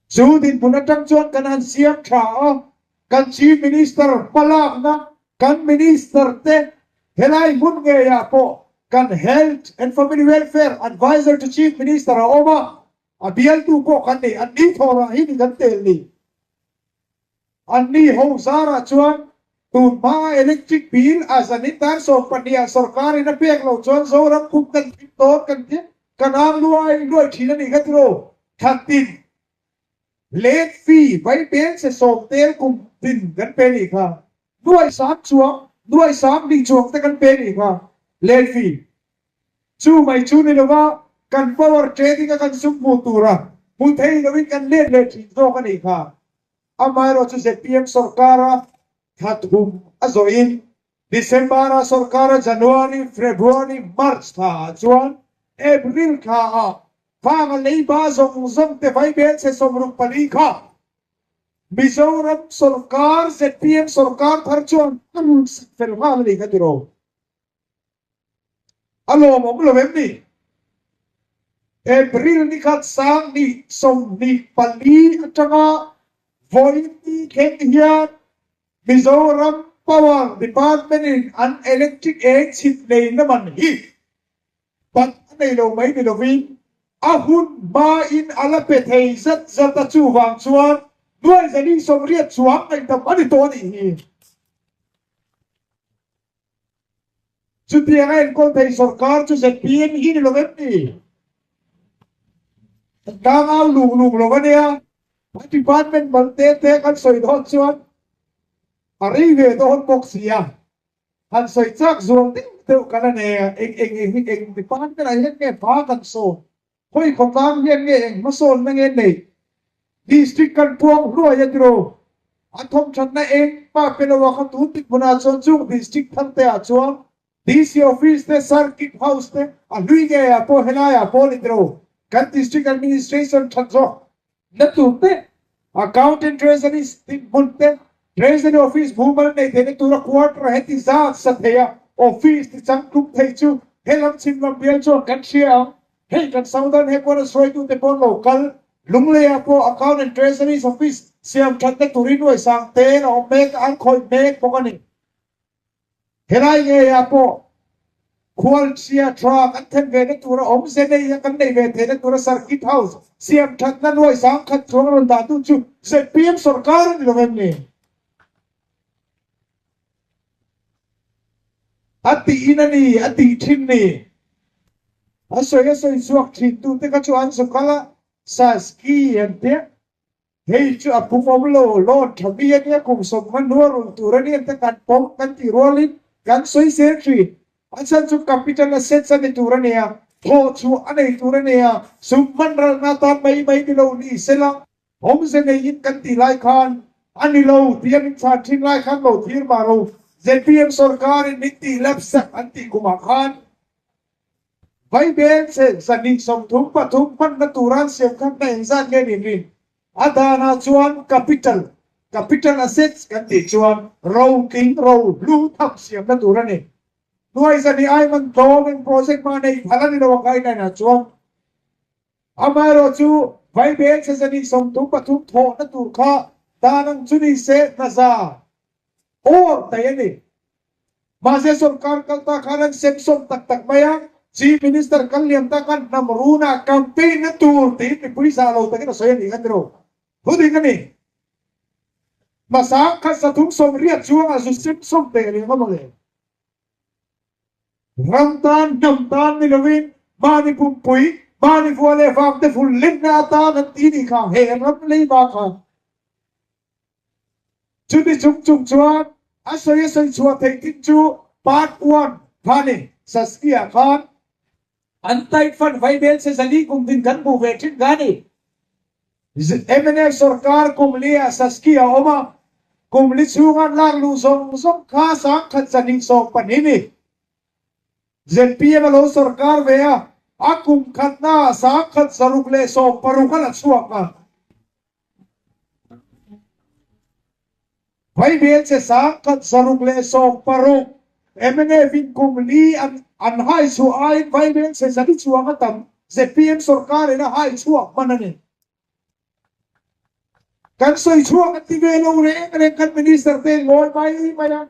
Chu dinhmun atang chuan kan han siam tha a, kan Chief Minister hmalakna, kan Minister te helai hmun ngeiah pawh kan Health and Family Welfare Adviser to Chief Minister a awm a, a bialtu pawh kan nei, an ni thawrah hi ni kan tel ni. Anni ho zarah chuan tun hmaa electric bill a zanin dar 12 ah sorkarin a pek loh chuan Zoram khum kan thim dawn kan ti kan ang luai luai thin a nih kha tiraw? Thatin late fee vai bel che 10 tel kum tin kan pe nih kha. Nuai sang chuang, nuai 20 chuang te kan pe nih kha late fee. Chu mai chu ni lova kan power trading a kan sum hmuh tura hmu thei lovin kan let leh thin zawk a nih kha. Amaherawh chu zpm sorkara thla thum a zawhin December-a sorkara January, February, March thla ah chuan April thla ah khang a leiba zawng zawng te vaibel chhe 64 kha Mizoram sorkar zpm sorkar thar chuan a run sak fel nghal a ni kha tiraw. A lawmawm lo em ni? April ni khat 2024 atanga vawiin ni thleng hian Mizoram Power Department in an electric eng chhit neihna man hi bat a nei lo mai ni lovin a hun hmain a la pe thei zat zat a, chuvang chuan nuai 480 chuang ngaihdam a ni tawh a nih hi. Chutiang a enkawl thei sorkar chu zpm hi ni lo em ni? Kan tlangau lung lung lo a nia. A department mal te te kan sawi dawn chuan a rei ve dawn bawk si a. Han sawi chak zual deuh deuh kan a nei a, eng eng eng eng department ah hian nge hma kan sawn? Khawi khawtlang hian nge eng hmasawnna nge nei? District kan puang hluai a tiraw? A thawmthatna eng mah pe lo a kha tun tik hmunah chuan chung district thar te ah chuan DC office te, circuit house te a hlui ngei ah pawh helai ah pawh a ni tiraw? Kan district administration that zawk na tur te, accountant treasury dinhmun te, treasury office mumal nei theihna tura quarter heti zat sa thei a office ti changtlung thei chu helam chhim lam bial chuan kan hria ang. Hei kan Southern headquarters hruaitute pawh an lo kal. Lungleiah pawh Account and Treasury's office siam thatna turin nuai sang tel a awm mek a, an khawih mek bawk a ni. Helai ngeiah pawh khualchhia tha kan then ve na tura awmze nei a kan neih ve theihna tura Circuit House siam thatna nuai 50,000 chuang a rawn dah tu chu zpm sorkar a ni lo em ni? A tiin a ni, a tih thin ni. A sawi a sawi chhuak thin tute kha chu an zu kal a, Saski an tia. Hei chu a pum awm lo, loan tha mi a nia, kum 15 hnua rulh tur a ni ang te kan pawm kan tih rualin kan sawi zel thin. A chhan chu capital assets a ni tur a nia, thawh chhuah a nei tur a nia, sum hman ralna atan mai mai ni lo ni sela, awmze neiin kan tih lai khan a ni lo tih a min chhan thin lai khan lo thlir mah lo, zpm sorkarin min tih lapse an tih kumah khan Vaibel che 233 hmanna tura an siam khan hna engzat nge nin rin? A danah chuan capital, capital assets kan tih chuan ro tling ro hlu tham siamna tur a ni. Nuai 200 ai man tlawm eng project mah nei phal a ni lo ang guideline ah chuan. Amaherawh chu Vaibel che 233 thawhna tur kha dan ang chu ni se hna za awr daih a ni. Mahse sorkar kalta khan an sem sawm tak tak mai a. Chief Minister kan liam tak a hnam runah campaign na tur tiin mipui zah lo takin a sawi a nih kha tiraw? Thu ding a ni. Hmasa khat 380 chuangah zu sem sawm teh reng a mawle. Ram tan, hnam tan ni lovin mahni pumpui, mahni vua leh vangte vul lenna atan an ti nih kha he ram leiba kha. Chuti chung chung chuan a sawi a sawi chhuah theih thin chu part one kha ni. Saskia khan an type fan vai bel che zali kum din kan hmuh ve thin kha ni. Mnf sorkar kum li ah Saskia a awm a, kum li chhunga an lak luh zawng zawng kha 1220 ni. Zpm a lo sorkar ve a, a kum khatna ah 1660 a la chhuak a. Vaibel che 1660 mnf in kum li an an hai chhuah aiin vaibel che zali chuang a tam zpm sorkar in a hai chhuak hman a ni. Kan sawi chhuak an ti ve lo reng reng kan minister te ngawi mai mai a.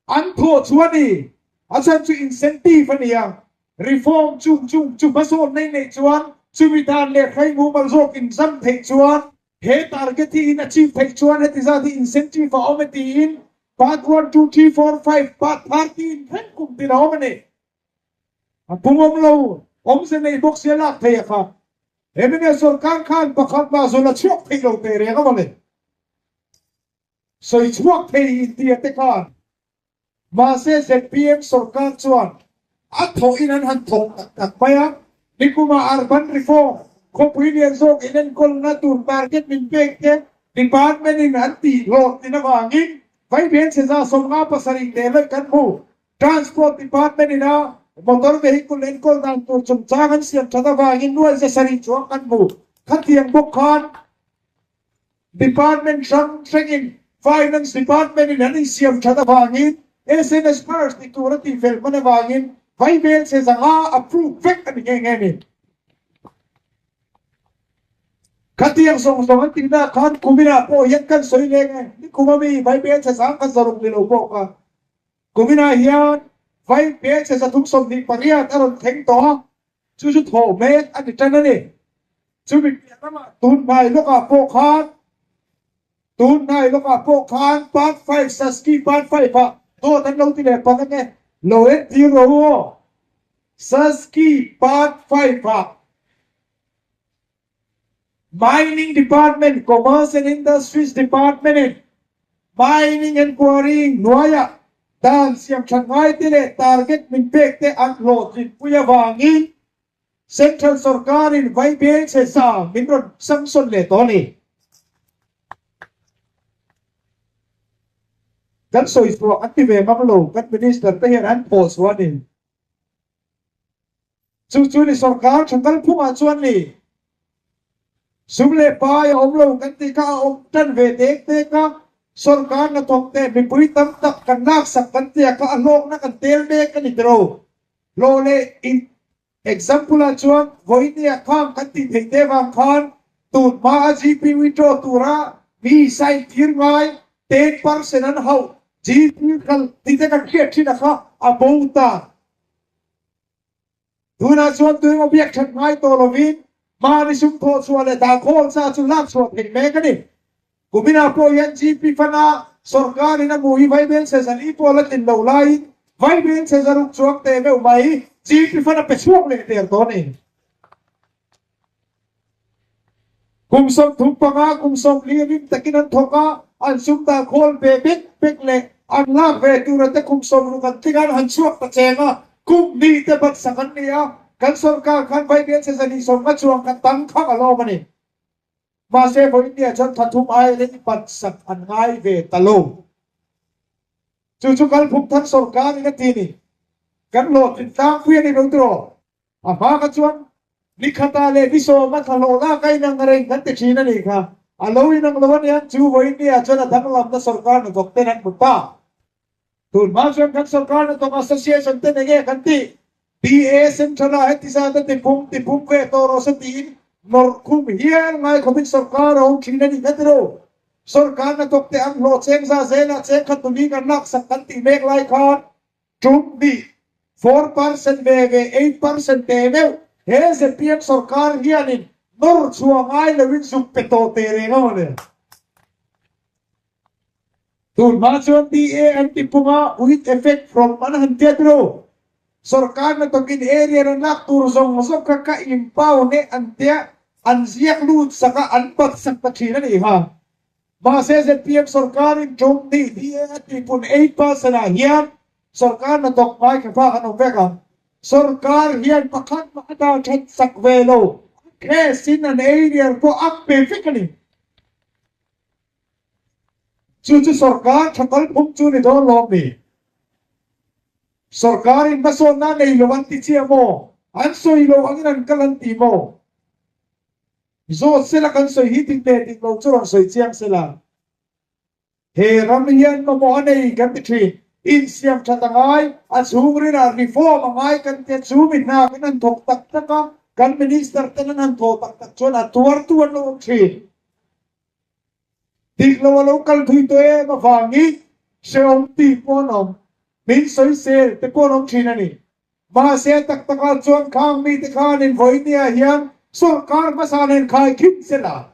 An thawh chu a ni. A chhan chu incentive a ni a, reform chung chung chu hmasawn nei neih chuan chumi dan leh hrei mumal zawk inzam theih chuan he target hi in achieve theih chuan heti zat hi incentive a awm e tiin part one, two, three, four, five, part 13 thleng kum tin a awm a ni. A pung awm lo, awmze nei bawk sia lak thei a kha. Hemi nge sorkar khan pakhat mah zawl a chhuak thei lo teh reng a mawle. Sawi chhuak thei intia te khan mahse zpm sorkar chuan a thawhin an han thawk tak tak mai a, nikuma urban reform khawpui lian zawk inenkawlna tur target min pek te department in an tih hlawhtlin avangin vaibel chhe 57 leh lawih kan hmu. Transport department in a motor vehicle enkawl dan tur chungchang an siam that avangin nuai 700 chuang kan hmu. Khatiang bawk khan Department hrang hrangin Finance Department in an insiam that avangin sms first ti tur a tihfel hman avangin vaibel che zanga approve vek a ni nghe nghe ni. Khatiang zawng zawng an tihna khan kuminah pawh hian kan sawi leng e, nikum ami vaibel che zang kha zaruk ni lo pawh kha kuminah hian vaibel che 328 a rawn thleng tawh a, Chu chu thawh mek a ti tan a ni. Chumi piah lamah tun hnai lawkah pawh khan tun hnai lawkah pawh khan Part 5 Saski Part 5 ah dawt an lo ti leh palh ange. Lo en tir rawh u aw. Saski Part 5 ah Mining Department, Commerce and Industries Department in Mining and Quarrying hnuaiah dan siam that ngai te leh target min pek te an hlawhtlinpui avangin Central sorkarin vaibel chhe sa min rawn sanction leh tawh a ni. Kan sawi chhuah an ti ve ngam lo, kan Minister te hian an thawh chhuah a ni. Chu chu ni sorkar tha kalphungah chuan ni sum leh pai a awm lo kan tih kha a awm tan ve tek tek a, sorkar hnathawk te mipui tam tak kan laksak kan tia kha a hlawkna kan tel mek a ni tiro. Hlawh leh in example ah chuan vawinia khang kan tih theih te vang khan tun hma a GP withdraw tura mi sign tir ngai 10% an hauh GP kal tih te kan hriat thin a kha a bo ta. Tunah chuan tuemaw biak that ngai tawh lovin mahni sum thawh chhuah leh dah khawl cha chu lak chhuah theih mek a ni. Kuminah pawh hian GP fana sorkarin a hmuh hi vaibel chhe zali pawh la tlin loh laiin vaibel chhe zaruk chuang teh meuh mai GP fana pe chhuak leh der tawh a ni. Kum 35, kum 40 rim takin an thawk a, an sum dah khawl ve bek bek leh an lak ve tura te kum 60 an tling a, an han chhuak ta cheng a, kum hnih te batsak an ni a, kan sorkar khan vaibel che 150 chuang kha tang khang a lawm a ni. Mahse vawiin chuan thathum ai rei batsak an ngai ve ta lo. Chu chu kalphung thar sorkar in a ti ni. Kan hlawhtlin tlangpui a ni lo tiraw? A hma kha chuan ni khata leh ni sawma thla hlawh lak a inang reng kan ti thin a nih kha. A lo inang lo aniang chu vawiin ah chuan a danglamna sorkar hnathawk ten an hmu ta. Tun hma chuan kan sorkar hnathawk association ten enge kan tih? DA Central ah heti zat a tipung tipung ve tawh rawh se tiin nawrh khum hial ngai khawpin sorkar a awm thin a nih kha tiro. Sorkar hnathawk te an hlawh cheng za zelah cheng khat nuli kan laksak kan tih mek lai khan tum hnih. 4% ve ve 8% te meuh he zpm sorkar hianin nawr chhuah ngai loin zuk pe tawh teh reng a mawle. Tun hma chuan DA an ti pung a, with effect from an han tiat ru. Sorkar hnathawkin area rawn lak tur zawng zawng kha ka inpau hneh an tia, an ziak lut sak a, an bat sak ta thin a nih kha. Mahse zpm sorkarin tum hnih DA a tihpun 8% ah hian sorkar hnathawk hmai kha phak an awm vek ang. Sorkar hian pakhat mah a dah that sak ve lo, a case in an area pawh a pe vek a ni. Chu chu sorkar tha kalphung chu ni dawn lawm ni? Sorkarin hmasawnna a nei lo an ti chiah maw? An sawi lo angin an kal an ti maw? Zawt sela kan sawi hi dik leh dik lo chu rawn sawi chiang sela. He ram hian mamawh a nei kan ti thin. Insiam that a ngai, a chhungrinah reform a ngai kan tia chu mi hnakin an thawk tak tak a, kan minister ten an han thawh tak tak chuan a tuartu an lo awm thin. Dik lo a lo kal thui tawh em avangin hrehawm tih pawh an awm, min sawisel te pawh an awm thin a ni. Mahse a tak takah chuan khang mite khanin vawinia hian sawrkar hmasa nen khaikhin sela.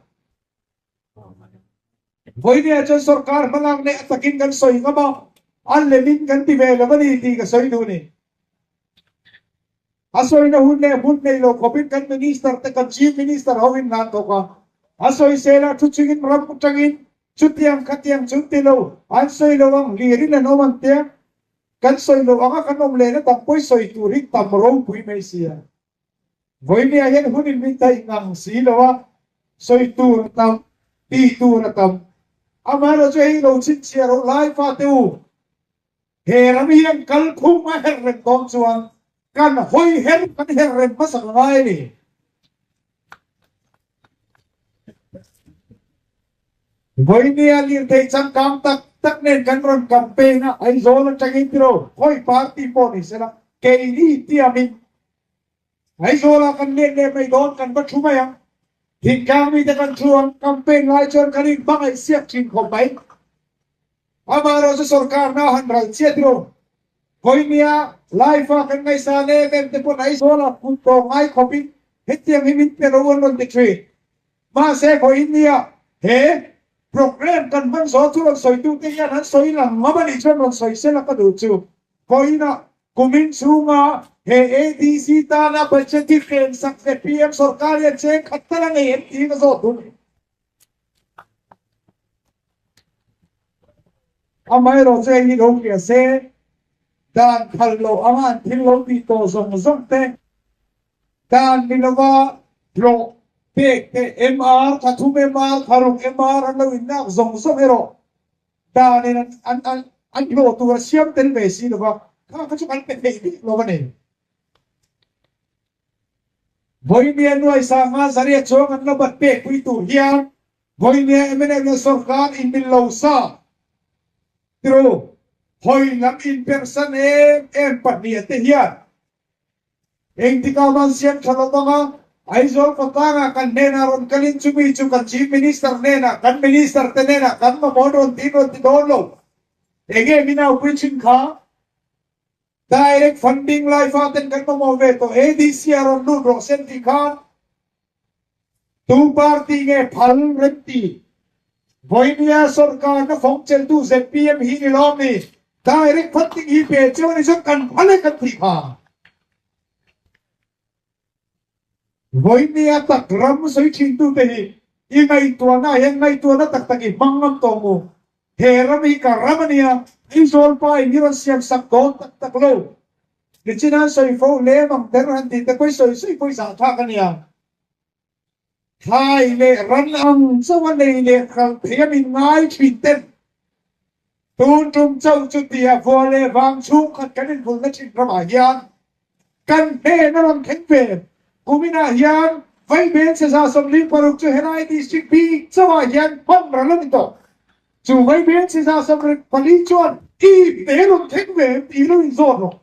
Vawinia chuan sawrkar hmalak leh a takin kan sawi ngam a, a lemin kan ti ve lo a ni tih ka sawi duh a ni. A sawina hun leh hmun nei lo khawpin kan Minister te kan Chief Minister hoin hna an thawk a, a sawisel a thu chungin ram atangin chutiang khatiang chu ti lo, an sawi lo ang hlirin an awm an tia, kan sawi lo anga kan awm lehna dang pawi sawi tur hi tam ropui mai sia. Vawinia hian hun in min daih ngang si lo a, sawi tur a tam, tih tur a tam. Amaherawhchu hei lo chhinchhiah loh lai fate u, He ram hian kalphung a her reng dawn chuan kan hawi her kan her reng hmasak a ngai a ni. Vawinia lirthei changkang tak tak nen kan rawn campaign a, Aizawl atangin tiraw khawi party pawh ni sela keini tiamin Aizawlah kan let leh mai dawn kan va thu mai ang. Thingtlang mite kan thu ang, campaign lai chuan kan inhmangaih siak thin khawp mai. Amaherawhchu sorkar na han ral chiat ru. Vawinia Laifa kan ngaihsan em em te pawn Aizawlah kut tawh ngai khawpin hetiang hi min pe lo an rawn ti thin. Mahse vawinia he programme kan hman zawh chu rawn sawitute hian an sawi lang ngam a nih chuan rawn sawi sela ka duh chu. Vawiinah Kumin chhunga he ADC tana budget hi hren sak zpm sorkar hian cheng khat tal a ngei em tiin a zawt duh a ni. Amaherawh chu hei hi lo hria se, dan phal loh anga an thil lo tih tawh zawng zawng te, dan ni lova hlawh pek te, MR, thathum MR, tharuk MR an lo inlak zawng zawng erawh Danin an an an hlawh tur a siam tel ve si lova, kha kha chu kan pe thei bik lo a ni. Vawinia nuai sanga zaria chuang an lo bat pek pui tur hian Vawinia mnf leh sorkar inmil lo sa tiru hawi lam inpersan em em pahniha te hian Engtikah man siam tha lo vang a, Aizawl khawtlangah kan hnenah rawn kalin chumi chu kan Chief Minister hnenah, kan Minister te hnenah kan mamawh rawn tiin rawn ti dawn lo. Enge min aupui thin kha? Direct funding lai fa ten kan mamawh ve tawh, ADC ah rawn lut rawh sen tih khan tu party nge phal rem ti? Vawinia sorkarna fawng cheltu zpm hi ni lawm ni? Direct funding hi pe cheu a ni chuan kan phal e kan tih kha. Vawinia tak ram sawi thin tute hi i ngaihtuahna hian ngaihtuahna tak tak i hmang ngam tawh mu. He ram hi ka ram a nia, Aizawl pa in hi rawn siam sak dawn tak tak lo. Nichin an sawi fo hle mang ter han tih te pawi sawi sawi pawi zah thlak a nia. Thlai leh ran ang chauh a nei leh kal thei a min ngai thin ten tun tum chauh chu tia vua leh vang chhungkhat kan invulna thin ramah hian kan hnen a rawn thleng ve. Kuminah hian Vaibel cheza 46 chu helai district bik chauhah hian hman ral a ni tawh. Chu Vaibel cheza 24 chuan i te rawn thleng ve em tih lo inzawt rawh.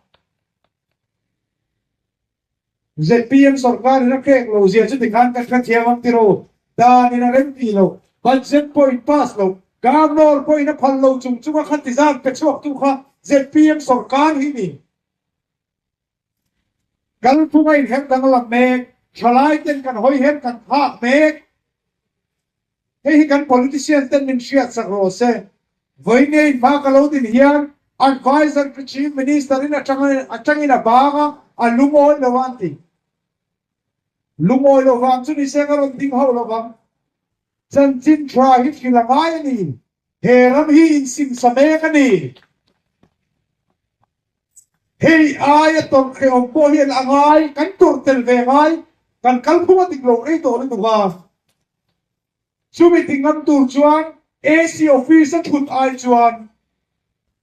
Zpm sorkar in a pek lo zia chu tikhan kan hrethiam ang tiraw? Dan in a rem tih lo, budget pawh in pass lo, Governor pawh in a phal lo chung chunga kha ti zat pe chhuak tu kha zpm sorkar hi ni. Kalphung a inher danglam mek, thalai ten kan hawi her kan thlak mek. Hei hi kan politician ten min hriat sak rawh se. Vawiinei hma ka lo din hian adviser ka Chief Minister in atangin a bang a, a lungawi lo a an ti. Lungawi lo vang chu nise ka rawn ding hauh lo vang. Chanchin tha hi thil a ngai a ni. He ram hi insimsa mek a ni. Hei aia tawrhhrehawm pawh hian a ngai, kan tawrh tel ve ngai, kan kalphung a dik lo rei tawh lutuk a. Chumi ti ngam tur chuan AC office a thut ai chuan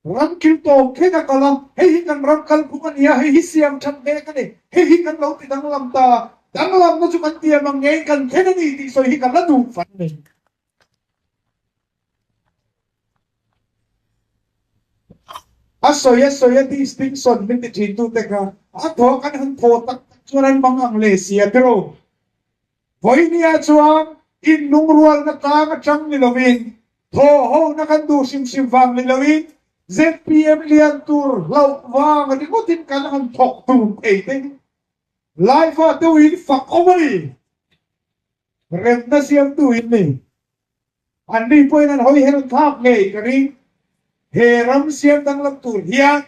ram kil tawp thleng a kal a, hei hi kan ram kalphung a nia, hei hi siam that mek a ni, hei hi kan lo ti danglam ta, danglamna chu kan tiam ang ngei kan thlen a ni tih sawi hi kan la duh fan a ni. A sawi a sawi a distinction min ti thin tute kha a thaw kan han thaw tak tak chuan an mang ang leh si a tiraw. Vawinia chuan innungrualna tlang atang ni lovin thaw hona kan duh hrim hrim vang ni loin zpm lian tur hlauh vang ringawtin kan han thawk tur thei te hi Laifa deuhin fak awm a ni. Remna siamtu in ni. Anni pawhin an hawi her thlak ngei ka ring. He ram siam danglam tur hian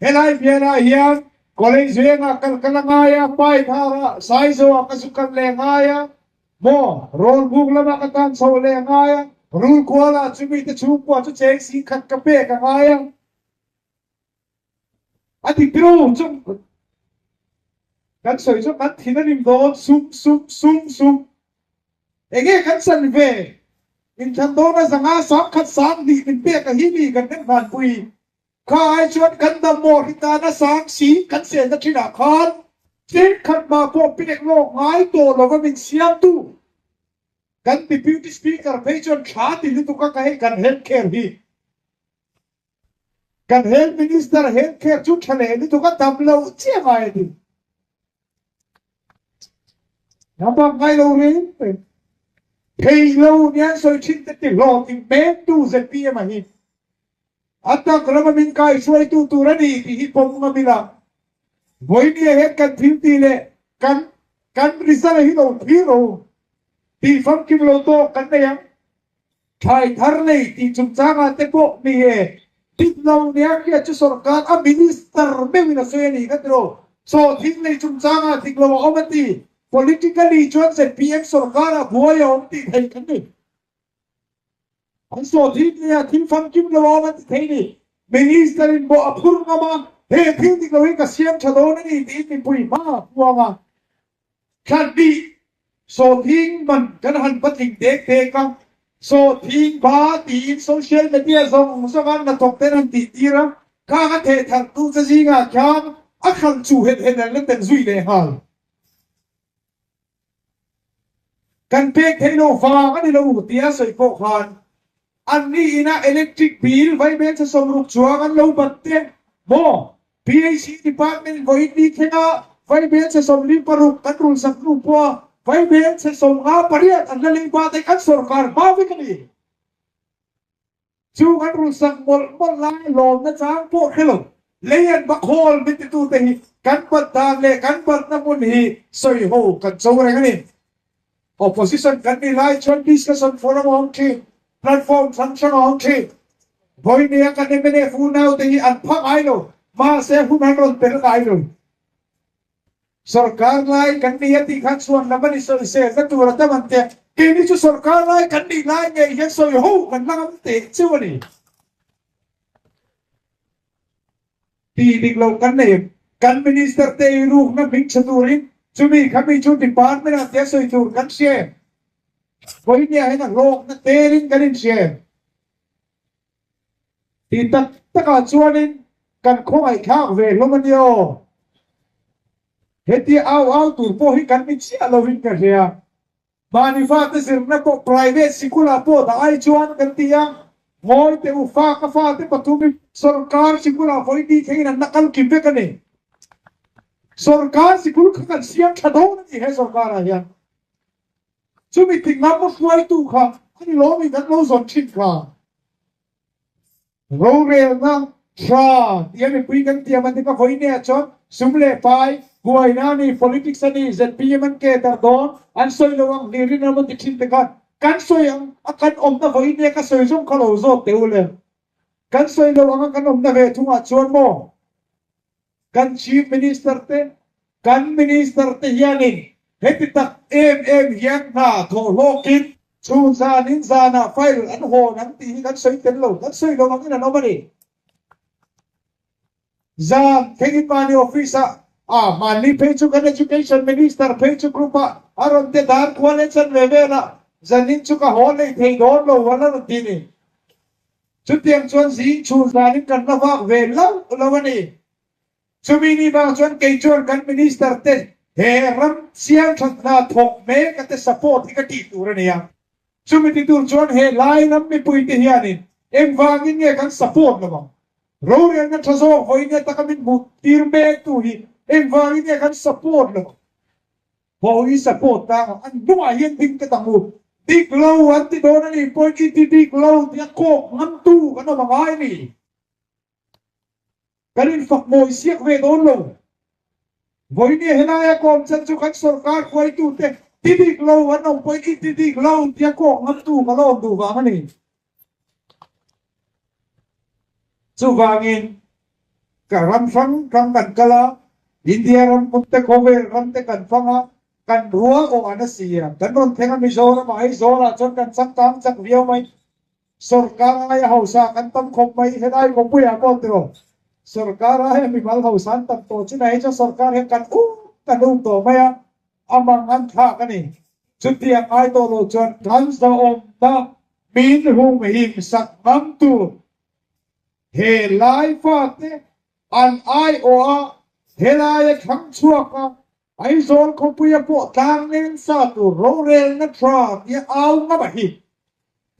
helai bialah hian College vengah kal ka la ngai a, Paithara, Saizoah ka zu kal leh ngai a, maw Rawlbuk lamah ka tan chho leh ngai a, Rulkualah chumi te chhungkua chu cheng singkhat ka pek a ngai a. A dik tiro chu kan sawi chu kan thin a rim dawn sum sum sum sum enge kan san ve inthlan dawn a zanga sangkhat sang hnih min pek a hi mi kan nem pui kha ai chuan kan dam maw hi tana sang si kan selna thinah khan thenkhat mah pawh pek lawk ngai tawh lova min siamtu kan deputy speaker phei chuan tha ti lutuk a ka hei kan health care hi. Kan Health Minister health care chu tha leh lutuk a dam loh chiah ngai a ni. Hnam bak ngai lo reng reng. Thei lo nia an sawi thin te ti hlawhtling mek tu zpm a hi. A tak rama min kai hruaitu tur a ni tih hi pawm ngam ila. Vawinia hian kan thil tih leh kan kan result hi lo thlir ro. Tih famkim lo tawk kan nei ang. Thlai thar nei tih chungchangah te pawh ni e, dik lo nia hriat chu sorkar a minister meuhin a sawi a ni ka ti lo. Sawhthing nei chungchangah dik lo a awm a ti. Politically chuan zpm sorkarah buai a awm tih theih kan ni. An sawhthing neia thil famkim lo a awm an ti thei ni. Minister in bawh a phur ngam a, he thil dik lo hi ka siam tha dawn a ni tiin mipui hma a puang a. Thlanbih sawhthing man kan han patling dek dek a, sawhthing ba tiin social media zawng zawng a hnathawk ten han tih tir a, khang a theh tharh tu che zingah khian a hralh chu hen hen an la tel zui leh nghal. Kan pek theih lo vang a ni lo tia sawi pawh khan Anni ina electric bill vaibelchhe 60 chuang an lo bat te maw? PHE department vawiin ni thlenga vaibelchhe 46 kan rulsak hnu pawha vaibelchhe 58 an la lei bat hi kan sorkar hma vek a ni. Chu kan rulsak mawlh mawlh lai lawmna chang pawh hre lo. Lei an va khawl min titute hi kan bat dan leh kan batna hmun hi sawi ho kan cho reng a ni. Opposition kan nih lai chuan discussion forum a awm thin, platform hrang hrang a awm thin. Vawinia kan mnf unaute hi an pha ngai lo, mahse hun an rawn tel ngai lo. Sorkar lai kan ni a tih khan chhuan lam a ni sawi sel na tur a tam an tia, keini chu sorkar lai kan nih lai ngei hian sawi ho kan la ngam teh cheu a ni. Tih dik loh kan nei em? Kan Minister te i rukna hming chhe turin chumi khami chu department ah tia sawi tur kan hria em? Vawinia hian a hlawkna telin kan inhria em? Tih tak takah chuanin kan khawngaihthlak ve hlawm a nia aw. Hetia au au tur pawh hi kan ni chiah lovin ka hria. Mahni fate zirna pawh private sikulah pawh dah ai chuan kan ti a, ngawi teh u fa ka fate pathum hi sorkar sikulah vawi ni theiin an la kal kim vek a ni. Sorkar sikul kha kan siam tha dawn a ni he sorkarah hian. Chumi ti ngam hruaitu kha a ni lawmin kan lo zawn thin kha. Rorelna tha tia mipui kan tiam a ni ka vawi nia chuan sum leh pai. Buaina a ni, politics a ni, zpm an ke darh dawn, an sawi lo ang, hlirin an rawn ti thin te khan kan sawi ang a kan awmna vawiin nia ka sawi zawng kha lo zawt teh u le. Kan sawi lo ang a kan awmna ve thungah chuan maw kan Chief Minister te, kan Minister te hianin heti tak em em hian hna thawh hlawkin chhun zanin zanah file an hawn ang tih hi kan sawi tel lo, kan sawi lo angin an awm a ni. Zan thlengin mahni office ah a mahni phei chu kan Education Minister phei chu group ah a rawn te dar kual leh chan ve vel a, zanin chu ka haw lei thei dawn lo a la rawn ti ni. Chutiang chuan zing chhun zanin kan la vak ve lo lo a ni. Chumi ni vang chuan kei chuan kan Minister te he ram siam that hna thawk mek a te support hi ka tih tur a ni a. Chumi ti tur chuan he lai ram mipuite hianin engvangin nge kan support lo ang? Rorelna tha zawk vawiin nge taka min hmuh tir mek tu hi engvangin nge kan support lo ang? Ho hi support tang ang, an hnungah hian ding tlat ang u. Dik lo an ti dawn a ni pawhin i ti dik lo tia kawk ngamtu kan awm a ngai a ni. Kan infak mawi siak ve dawn lo. Vawinia helaia kawm chan chu kan sorkar hruaitute ti dik lo an awm pawhin i ti dik lo tia kawk ngamtu ka la awm duh vang a ni. Chuvangin ka ram hrang hrang kan kal a, India ram hmun te khawvel ram te kan fang a, kan rual awh an a si a, kan rawn thleng a Mizoram ah Aizawl ah chuan kan changkang chak viau mai. Sorkar aia hausa kan tam khawp mai, helai khawpuiah pawh tiraw sorkar aia mimal hausa an tam tawh chinah hi chuan sorkar hian kan um kan um tawh mai a, a mang an thlak a ni. Chutiang ngai tawh lo chuan kan zahawmna min humhim sak ngam tur he lai fate an aiawh a, helaia thlang chhuak a, Aizawl khawpuia pawh tlang leng sa tur rorelna tha tia au ngam a hi.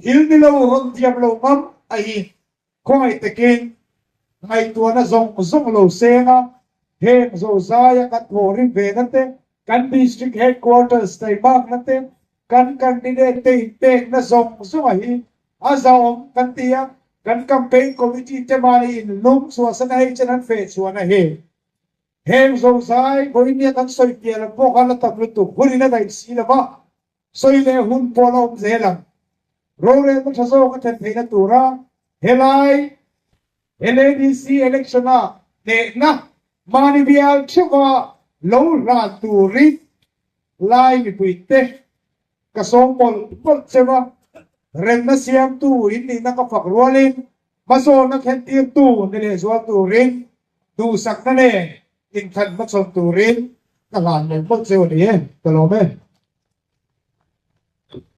Thil ni lo rawn thiam lo ngam a hi. Khawngaih takin ngaihtuahna zawng zawng lo seng a, heng zozaia kan thawhrim ve na te, kan District Headquarters taimakna te, kan candidate te inpekna zawng zawng a hi a zahawm kan ti a, kan campaign committee te mahni inlum chhuahsana hei chen an fehchhuahna hi. Heng zozai vawinia kan sawi piah lam pawh khan a tam lutuk hunin a daih si lo va, sawi leh hun pawh la awm zel ang. Rorelna tha zawk a thlen theihna tura helai LADC election-a hnehna mahni bial theuha lo hlan turin lai mipuite ka sawm mawlh mawlh cheu a, remna siamtu in nihna ka fak rualin hmasawnna thlentirtu ni lehzual turin Duhsakna nen inthlan hmachhawn turin ka hlan mawlh mawlh cheu a ni e, ka lawm e.